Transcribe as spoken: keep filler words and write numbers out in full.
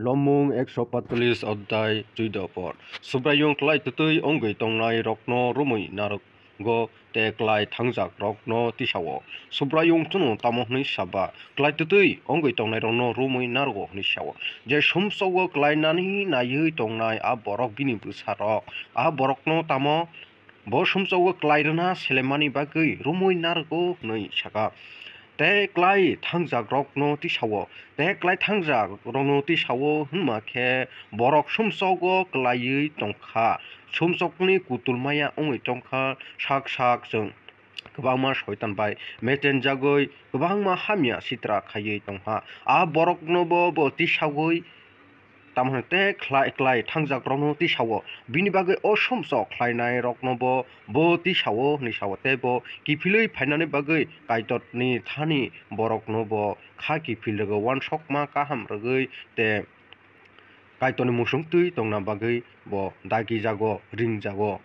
Lomung ekso patalish odhyay chuido pod. Subraiyung klai twtwi wngwi tongnairokno romwi narwgo tei klai thangjakrokno tisao. Subraiyung chwngno tamo hwnwi saba, klai twtwi wngwi tongnairokno romwi narwgo hwnwi sao. Je sumsogo klainani naiwi tongnai a borok bini bwsarok, a borokno tamo bo sumsogo klai rwna selemani bagwi romwi narwgo hwnwi saka. Tei klai thangjakrokno tisao, tei klai thangjakrokno tisao hwnma khe borok sumsogo klaiwi tongkha, sumsokni kutulmaya wngwi tongkha, sak sak chwng kwbangma soitan bai metenjagwi kwbangma hamya sitra khaiwi tongkha. A boroknobo bo tisawi tamo hwnwi tei khlai, klai thangjakrokno tisao. Bini bagwi o sumsok khlainairoknobo bo tisao hwnwi sao, tei bo kiphilwi phainani bagwi Kaitorni thani borokno bo kha kiphil rwgo, uansukma kaham rwgwi tei Kaitorni muchung twi tongna bagwi bo dagijago, ringjago.